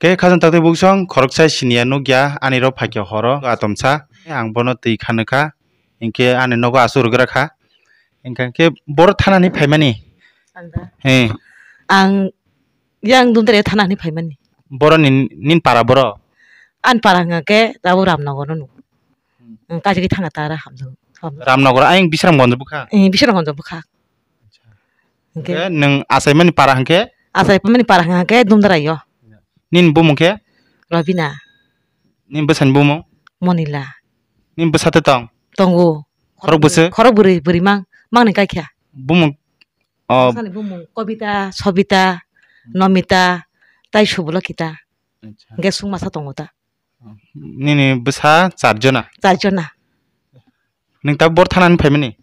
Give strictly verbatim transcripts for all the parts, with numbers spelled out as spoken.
Khe khajang taktwi buksong khoroksa siniya nukya ani rok phaikya horo atomsa. Ang bono twi khanukha, hinkhe ani nogo asuk rwgra kha. Hinkhe khe boro thanani phaimani. Ang da? He. Ang yang Dumdare thanani phaimani. Boroni nin para boro? An para hwnkha khe tabuk Ramnagar no. Hmm. Ang kaisa khe thangna tara hamjak. Ramnagar ayang Bisramganj bwkha? Eh, Bisramganj bwkha. Acha. Hinkhe? Hinkhe nwng achaimani para hinkhe? Achaimani para hinkhe Dumdarai o. Nini bumung khe? Robina. Nini bwsani bumung? Monila. Nini bwsa tei tong? Tongo. Khorok bwswk? Khorok bwrwi, bwrwi mang, mangni kaikha. Bumung, o. Bwsani bumung Kobita, Sobita, Nomita, tai Subulokita. Acha. Hinkhe chwng masa tongo ta. Nini bwsa char jona? Char jona. Nwng tabuk boro thanani phaimani?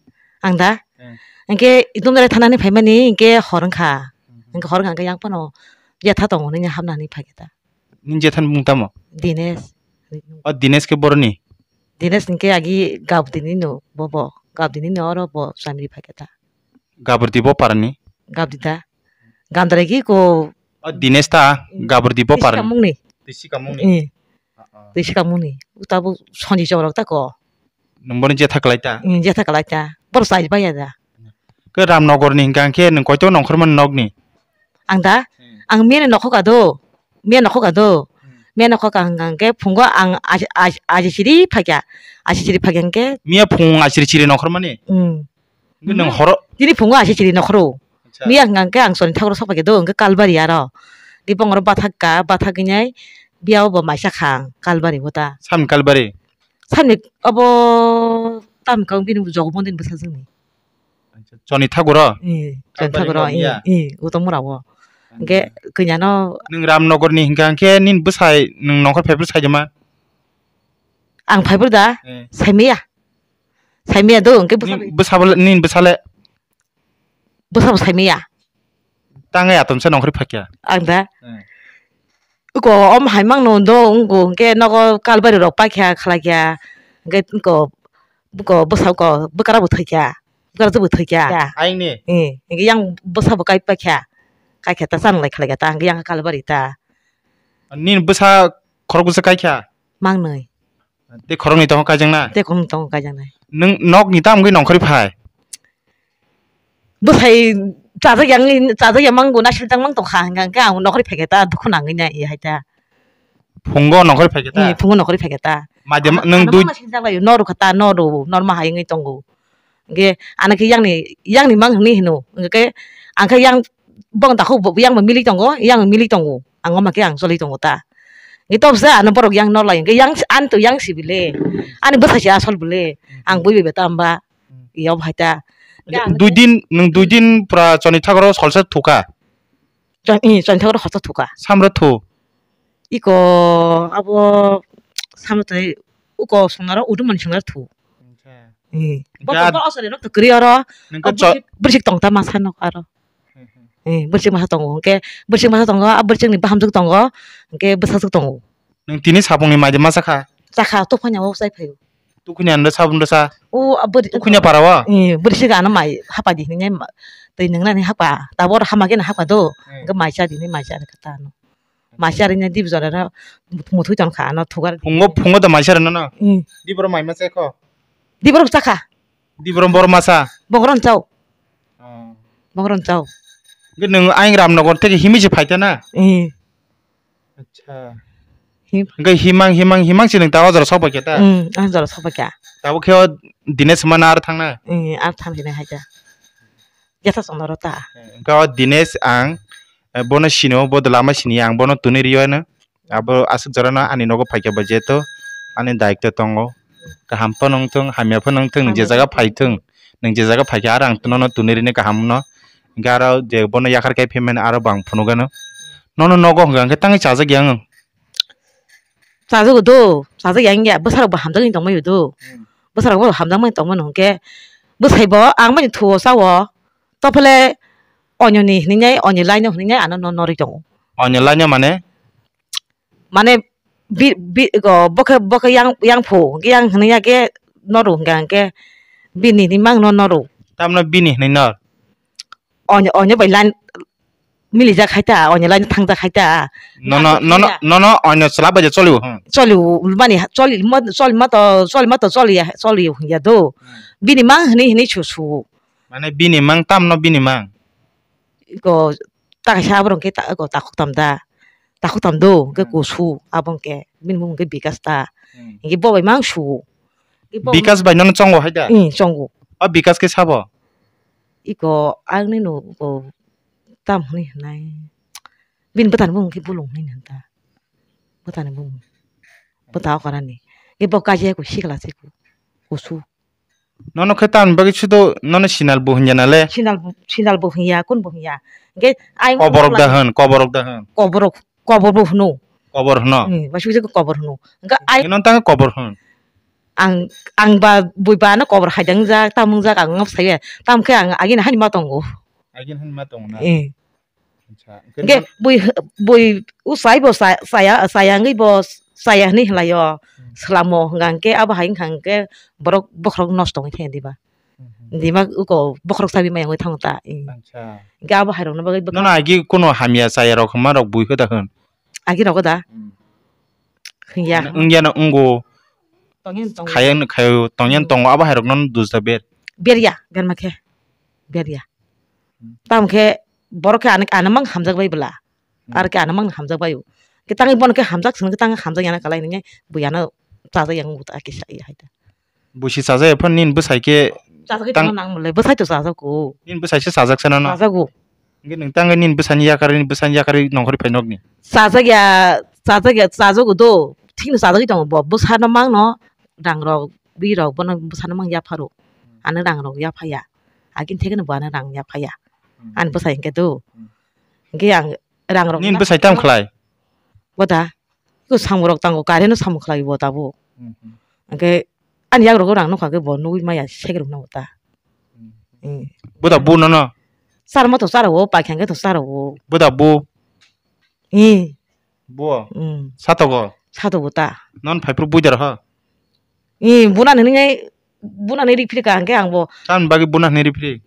Ang da? Hmm. Hinkhe Dumdarai thanani phaimani, hinkhe hor wngkha. Hmm. Hinkhe hor wngkha hinkhe yang phano jetha tongo nini hamnani phaikhe ta. Nini jethani bumung tamo? Dinesh. O Dinesh khe boroni? Dinesh hinkhe agi Gabdini no bobo. Gabdini no oro bo chamri phaikhe ta. Gabur di bo parani? Gabdi da. Gandare ki ko. O Dinesh ta, hmm, Gabur di bo parani? Twi sikamungni. Twi sikamungni? Eh. Ah, ah. Twi sikamungni. Tabuk sonji chongrok ta ko. Nwng bono jetha kwlai ta? Hmm, jetha kwlai ta. Boro chai baya da. Khe Ramnagar ni hinkha khe nwng koito nongkhormani nokni? Ang da? Hmm. Ang miyani nokhok ado. Miya nokhok ado. Hmm. Miya nokhok ang, ang khe phungo ang aji, aji, aji siri phaikya. Aji siri phaikya hinkhe. Miya phung aji siri siri nongkhormani? Hmm. Hinkhe nwng horo? Tini phungo aji siri nokhoro. Acha. Miya hwnkha khe ang choni thagro sok phaikya do, hinkhe Kalbari aro. Hinkhe bongoro bathak ka, bathak hinai biya o bo maisa kha ang Kalbari bo ta. Samni Kalbari? Samni obo tamni kok bini jogo bondini bwsajwkni. Acha, Choni Thakur o? Eh, Choni Kalbari Thakur o, no eh, miya? Eh, Uttamura o. Hinkhe kanya no. Nwng Ramnagar ni hinkha khe nini bwsai nwng nongkhor phaiphuru saijama? Ang phaiphuru da? Eh. Saimaya. Saimaya do, hinkhe bwsa. Nini bwsa bole, nini bwsa le? Bwsa bo saimaya. Tangai atomsa nongkhor phaikya? Ang da? Eh. Uko om hai mangno do wngkha, hinkhe nogo Kalbari rok paikha khlaikha, hinkhe uko, uko bwsa uko bwkra bo thwikha, bwkra bo thwikha. Aini? Eh, hinkhe yang bwsa bo kai paikha, kaikha ta chang lai khlaikha ta, hinkhe yang Kalbari ta. Nini bwsa khorok bwsa kaikha? Mangnwi. Tei khoroknwi tongo kaijaknai? Tei khoroknwi tongo kaijaknai. Nwng nokni tamo wngwi nongkhorwi phai? Bwsai chajak yang, chajak yang mangbo naisijak mang tongkha, hwnkha hwnkhe ang nongkhorwi phaikhe ta dukhu nangwi nai hai ta. Phungo nongkhorwi phaikhe ta? Eh, phungo nongkhorwi phaikhe ta. Maide ma-, nwng dui- Naisijak laio, noro kha ta, noro, norma hai wngwi tongo. Hwnkhe ano khe yangni, yangni mang hwnwi hino. Hwnkhe ang khe yang bong takhuk bo, yang bo milwi tongo, yang bo milwi tongo. Ang wngma khe ang choli tongo ta. Hwnkhe tobose ano borok yang nor lai hwnkhe yang, ani to yang si bile. Ani bwsa se asol bile. Ang bui bai ta hwnba. Yob hai ta. Dui din, nwng dui din pura Choni Thakur o solsa thuka? Chon-, i, Choni Thakur o solsa thuka. Samro thu? Iko abo samro tei uko songnaro, udumani songnaro thu. Acha. Eh, bo, bo asari rok to kwrwi oro. Nungkha o cho- bwswk, bwswk tong ta masa nok aro. Hmm, hmm. Eh, bwswk masa tongo, hwnkhe bwswk masa tongo, a bwswkni bahamjwk tongo, hwnkhe bwsajwk tongo. Nwng tini sapungni mai de ma chakha? Chakha, tukhwnya o chai phaio. Tukhwnya ando sabun rwsa? O, a bwrwi tukhwnya para o? Eh, bwswk ano mai hapa di hinwi ma-, twi nwngnani hapa, tabuk oro hama khe no hapa do, hmm, hwnkhe mai cha di hinwi mai cha rwkha ta ano. Maisarino dibjora no muthwi tongkha ano thugar. Phungo, phungo da maisarino no? Hmm. Diboro mai ma chekho? Diboro chakha. Diboro boro masa? Bokron chao. Oh. Bokron chao. Ge nwng ayang Ramnagar theke himi se phaita na? Hmm. Acha. Him- Ge himang, himang, himang se nwng ta o jora sok bai khe ta? Hmm, ang jora sok bai kha. Tabuk khe o Dinesh mana ar thangna? Hmm, ar thang hine hai ta. Jatha chwng norok ta. Hwnkhe o Dinesh ang, eh, bono sino, bo de lama sini, ang bono twnwi rwino. Abo aswk jorano ani nogo phaikha bo jeto ani daitw tongo. Kaham phano wngthung, hamya phano wngthung, nwng je jaga phaithung, nwng je jaga phaikha aro ang nono twnwi rwino kaham wngno. Hwnkhe aro je bono yakhar khe phaimani aro bo ang phunukgano. Nono nogo hwnkha hwnkhe tangwi chajak ya wng. Chajago do, chajak ya wngya, bwsarok bo hamjagwi tongmani do. Hmm. Bwsarok bo hamjakmani tongmani hwnkhe bwsai bo ang mani thuo chao. Tophole onyoni hinwi nai, onyo laino hinwi nai ano no norwi tongo. Onyo laino mane? Mane bi-, bi-, go, bokhe, bokhe yang, yang phu, yang hinwi ya khe noru hwnkha hwnkhe bini hinwi mang no noru. Tamno bini hinwi nor? Onyo, onyo bai lain, milijak hai ta, onya laino thangjak hai ta. Nono, Ang nono, thangya. Nono onya chwla bai de choli o, hmm. Choli o, mani, choli ma, choli ma to, choli ma to, choli ya, choli o hwnya do. Hmm. Bini mang hini hini su su. Mane bini mang tam no bini mang? Iko ta kaisa aborok khe ta, iko takhuk tam da. Takhuk tam do, hwnkhe Hmm. kusu, abo hwnkhe. Bini mung hwnkhe Bikas ta. Hmm. Hwnkhe bo bai mang su o. Hwnkhe bo Bikas bai nono chongo hai da? Hmm, chongo. O Bikas khe sabo? Iko ang nini no, iko tam hwnwi hwnai. Bini bwtani bumung khe Bulung hwnwi hwn ta. Bwtani bumung. Bwta okorani. Ebo kaisa eko sikla se ku-, kusu. Nono khe tamni bagwi sudo nono sinal bo hwnya na le? Sinal bo, sinal bo hwnya, kun bo hwnya. Hwnkhe ayang Koborok da hwn, koborok da hwn. Koborok, kobor bo hwno. Kobor hwno? Hmm, ba suijak kobor hwno. Hwnkhe ayang Ino tang kobor hwn. Ang, ang ba bui ba no kobor hai dang jak, tamo jak ang ngap sai ya. Tam khe ang agini hani ma tongo. Agini hani ma tongo na? Eh. Acha, hwnkhe Hwnkhe non- bui, bui usai bo sa-, saya, saya wngwi bo saya hwnwi hlai o. Hmm. Swlamo hwnkha hwnkhe abo hai wngkha hwnkhe borok bokhorok nosto wngwi thangya diba. Hmm, hmm. Diba uko bokhorok sabi maya wngwi thango ta. Eh. Acha. Hwnkhe abo hai rokno bagwi bwkha- Nono agi kuno hamya chaya rok hwnma rok bui hoda hwn? Agi rogo da? Hmm. Hwnya. Wngya no wngo. Tongya no tongo. Khaya no khayo, tongya no Hmm. tongo, abo hai rok no dos da ber. Berya, berma khe. Berya. Hmm. Tamo khe borok khe ano, ano mang hamjak bai bwla. Hmm. Aro khe ano mang hamjak bai o. Khe tangwi bono khe hamjak, sini khe tangwi hamjak yana kalai nini, bui ano chajak yang uta kisa iya hai ta. Busi chajak ya phano nini bwsai khe Chajagwi tang- tongna nang mole, bwsai to chajago. Nini bwsai se chajak sana no? Chajago. Hwnkhe nwng tangwi nini bwsani yakarwi, bwsani yakarwi nongkhorwi phai nokni? Chajak ya, chajak ya, chajago do. Thikno chajagwi tongo bo. Bwsano mangno rang rok, bwi rok bono bwsano mang yapharo. Ano rang rok yaphaya. Agini thekeno bo ano rang yaphaya. Hmm. Ani bwsai hwnkhe do. Hmm. Hwnkhe ang rang rok Nini bwsai tam khlai? Bo da. Iko samung rok tango, current no samung khlai bo tabuk. Hmm, hmm. Hwnkhe ani yagrogo rang nukha khe bo nugwi maya segrok nang ta. Hmm. Hmm. Bo da bo nono? Char ma to charo o, paikha hwnkhe to charo o. Bo da bo? Hmm. Bo? Hmm. Satogo? Satogo ta. Non phaiphru bui da rw ha? Hmm, buna nini ngai, buna nini rikphri ka hwnkhe ang bo. Tamni bagwi buna nini rikphri?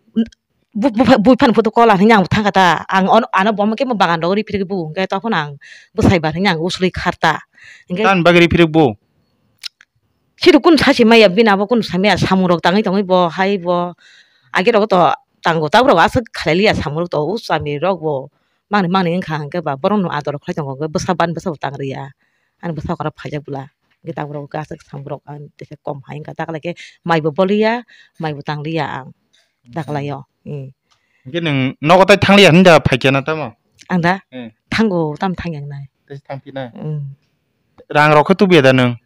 Bu-, bu-, buiphani photo kola hinwi ang thangkha ta. Ang ono, ano bo khe bagan rogo riphirik bu hwnkhe tokhono ang bwsai bar hinwi ang usulwi khar ta. Hwnkhe Tamni bagwi riphirik bu? Sido kunu sachi maya bini abo kunu samya samung rok tangwi tongwi bo hai bo age rogo to tango tabuk rok aswk khalai liya samung rok to o chami rok bo mangni mangni wngkha hwnkhe ba borok no ador khlai tongo hwnkhe bwsa ban bwsa bo tang riya ani bwsa okra phaijak bwla hwnkhe tabuk rok aswk samung rok ang teisa kom hai wngkha ta khlai khe mai bo boliya mai bo tang liya ang. Daklaio. Hmm. Hwnkhe nwng nogo tai thangliya hinda phaikya na tamo? Ang da? Hmm. Thango, tam thangya wngnai. Tei thangphi na? Hmm. Rang rok khe tubuya da nwng?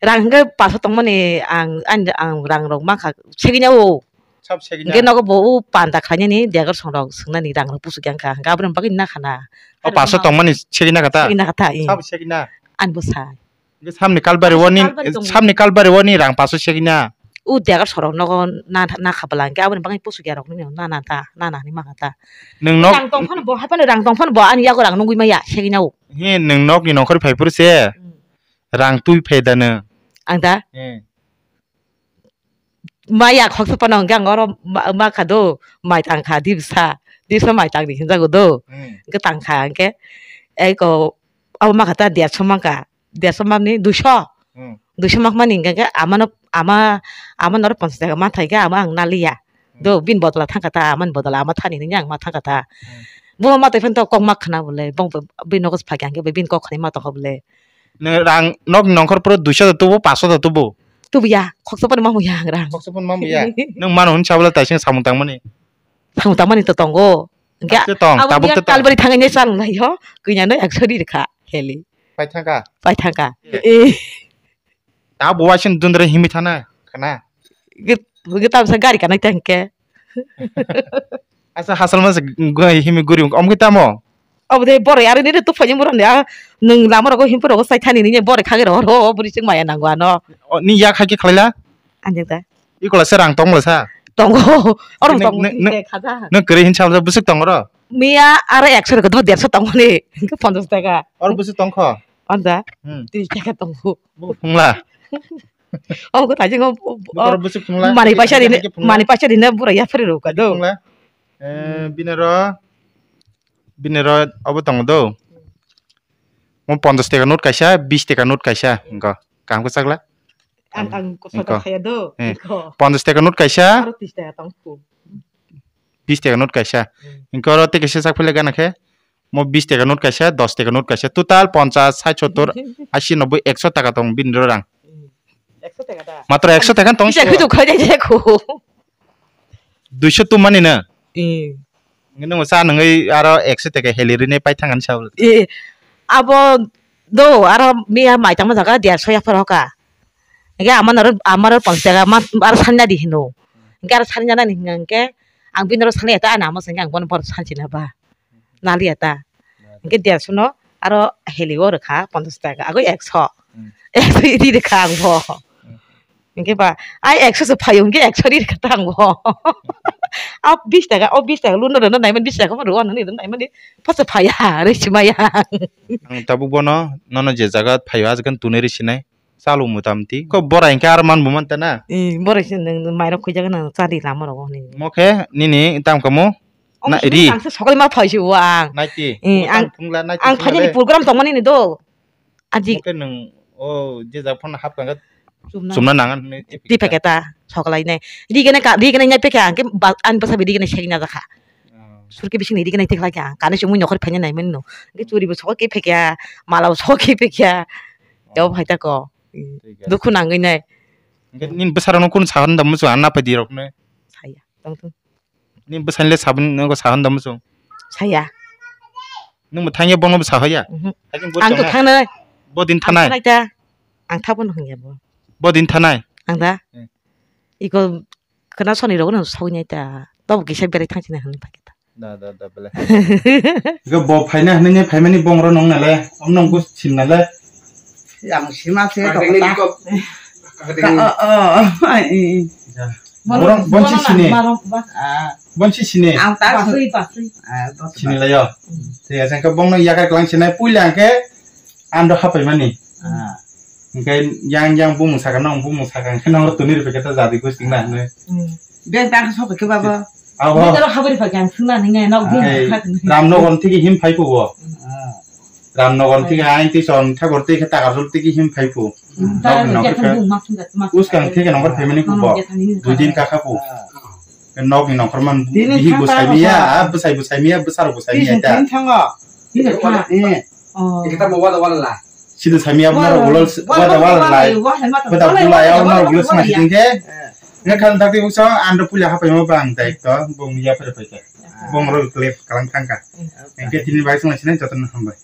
Rang hwnkhe paso tongmani ang, ang, ang rang rok mankha segini o. Sab segini? Hwnkhe nogo bo o panda khlainani degar song rok swngnani rang rok pusuk yang kha. Hwnkhe aboni bagwi nakha na. O paso tongmani segini kha ta? Segini kha ta, hmm. Sab segini? Ani bwsai. Hwnkhe samni kalbari o ni, Kalbari tongo. Samni kalbari o ni rang paso segina. O degar sorok nogo na, na khabla hwnkhe aboni bagwi pusuk ya rok nini na, na ta, na, na hinwi mangkha ta. Nwng nok Rang tong phano bo, hai phano rang tong phano bo ani yago rang nugwi maya segina o. He nwng nokni nongkhor phai phuru se Hmm. Rang twi phai da nwng. Ang da? He. Maya khoksa phano hwnkhe ang oro ma, ma kha do, mai tang kha dibsa, dibsa mai tang di hinjago do. Hmm. Hwnkhe tang kha hwnkhe, eko abo ma kha ta derso mangkha. Derso mamni duiso. Hmm. Duiso makmani hwnkhe amano, ama, ama noro ponchas taka ma thai khe ama ang naliya. Hmm. Do, bini bodola thangkha ta, amani bodola ama thani hinwi ang ma thangkha ta. Hmm. Bo ma twi phano to kok ma khna bole, bong bini nogo phai khe hwnkhe bini kok khna ma tongkha bole. Nwng rang nok nongkhor phuru duiso da tubu, paso da tubu? Tubuya, khoksa phano mamuya ang rang. Khoksa phano mamuya? Nwng mano hwn sabole taising samung tangmani? Samung tangmani to tongo. Hwnkhe Tabuk te tong, abo tabuk niya te tong. Kalbari thangwi ne chal nai ho, kwinya no ekso ri rwkha, heli. Pai thangkha? Pai thangkha. Eh. Eh. Ta bo waising dundre himi thana, khana? Ge-, ge tamsa gari kanai tangke. Asa hasal mas gu-, himi guri, omo khe tamo? Obo de boroi ari nini tufani boroni a, nwng lama rogo himpu rogo sai thani nini boroi khagwi rogo ro, bwrwi chwng maya nango ano. O, ni yak hai khe khlaila? Anjak da. Ikola se rang tongla sa? Tongo. Oro Neng, tongo, neng, tris neng, taka khaja. Neng kwrwi hinsa bwswk tongo ro? Miya aro ekso rwkha do derso tongmani, hwnkhe ponchas taka. Oro bwswk tongkho? Anda. Hmm. Tris taka tongo. Bo phungla. Obo khe thaijingo, o, Bukoro bwswk phungla? Mani paisa rine, Phungla? Mani paisa rine bura yaphari rwkha do. Phungla? Eh, bini ro Bini ro obo tongo do. Mo ponchash taka note kaisa, bish taka note kaisa, wngkha. Kaham khe chakla? Ang, ang kosa Wngkha. Kaya do. Eh. Wngkha. Ponchash taka note kaisa, Aro tris taka tong kho. Bish taka note kaisa. Hmm. Wngkha oro tei kaisa chak phila gana khe. Mo bish taka note kaisa, dos taka note kaisa. Total ponchash, sait, sottor, ashi, nobboi, ekso taka tong bini ro rang. Hmm. Ekso taka da? Matro ekso taka tong. Kisa khudu khoi dai je kho. Duiso tumani na? Eh. Ngi nung sa nungui aro ekso taka heli rinai pai thangani sa. Eh, abo do aro miya mai tangma jaga derso ya phar hoka. Ege amano aro, amaro ponchash taka ma, aro sanya di hino. Ege aro sanya nani hingke ang bini aro sanya ta ana amo sanya ang bono bor sanchi na ba. Naliya ta. Hingke derso no aro heli o rwkha ponchash taka, agoi ekso. Hmm. Ekso ri rwkha ang bo. Hmm. Hingke ba, ai ekso se phaio, hingke ekso ri rwkha ta ang bo. A bish taka, o bish taka, luno rwno naimani bish taka, rwno nini rwno naimani, pasa phaya, rwi simaya. Ang tabuk bono, nono je jaga phaio, aswk tuni rwi sinai. Chalo motamti. Ko borai hingke aro man bo man ta na? Eh, borai se nang mairok khuijak nang chadi lama rogo hwnwi. Mo khe nini tam kamo? Omo na sini ri. Ang se sokoli ma phai se o ang. Naiti. Eh, ang, ang phai ni program tongmani ni do. Aji. Mo khe nung o je jak phone hap kanga chumna nang hwnwi. Ti phai khe ta sokolai nai. Ri gene ka, ri gene nai phai khe ang khe ba, ang bwsa bi ri gene seng na jakha. Oh. Surki bising ni ri gene thik lai khe ang. Kani chumui nokhor phai nai mani no. Hingke churi bo sokol khe phai khe, mala bo sokol khe phai khe. Yo phai ta ko. Thik ase. Dukhu nangwi nai. Hingke nini bwsarokno kunu sahan da muchung, ang naphai di rokno. Saya, tong tong. Nini bwsani le sabun nogo sahan da muchung. Saya. Nung bo thangya bono bo sahaya. Mhm. Haikhe bo Ang to chongnai. Thangnai. Bo din Ang thanai. Thangnai ta. Ang thabo no hangya bo. Bo din thanai. Ang da. Hmm. Iko khna soni rokno soknai ta. Tobo kisa berai thangsinai hwnwi phai khe ta. Da, da, da, bele. Iko bo phaina hwnwi phaimani bongro nong nale, om nong gus sim nale. Yang sima se to Kakdeng ni kota. Biko, kakdeng ni. Ka-, o, o, o, ai, i, i. Ja. Borok, borok bonsi sini. Borok ba. Ah. Bonsi sini. Ang ta Basui, basui. Ah, to Sini layo. Thik ase, hwnkhe bongno yakar klang sinai puila hwnkhe ando hapaimani. Ah. Hingke yang yang bumung saka nong bumung saka hingke nong tuni ripeke ta jadi gusting na hwnwi. Hmm. Beng ta sok ke baba. Abo. Ni taro habari pa jang suna ni ngai nok bumung Hingke saka ni. Ramnogon thiki him phai po bo. Ah. Ramnogon thiki ain ti son thagor ti khe takar sul tiki him phai po. Hmm. Nok Taro ni nong jathan khe bumung mak sung jat mak. Uskang thiki nong family po bo. Dui din kaka po. Ah. Nok ni nongkhor man Tini bihi thang bwsai tang miya, bwsai. Bwsai bwsai miya, bwsarok bwsai miya Tini ta. Thang thango. Tini thang. Eh. Oh. Kita mau wala wala lah. Sida sami abna Wala, ro ulol wala, wada wala wala, lai. Wala, wala, Wada wala, ulai wala, abna wala, ro ulol wala, sama ya. Sini ke. Eh. Nge kan tadi uso ando pulia hapa yang bang dai to, bong ya pada pada. Bong ro klep kalang tangka. Eh. Yang ke tini baik sama sini jatuh nang hambai.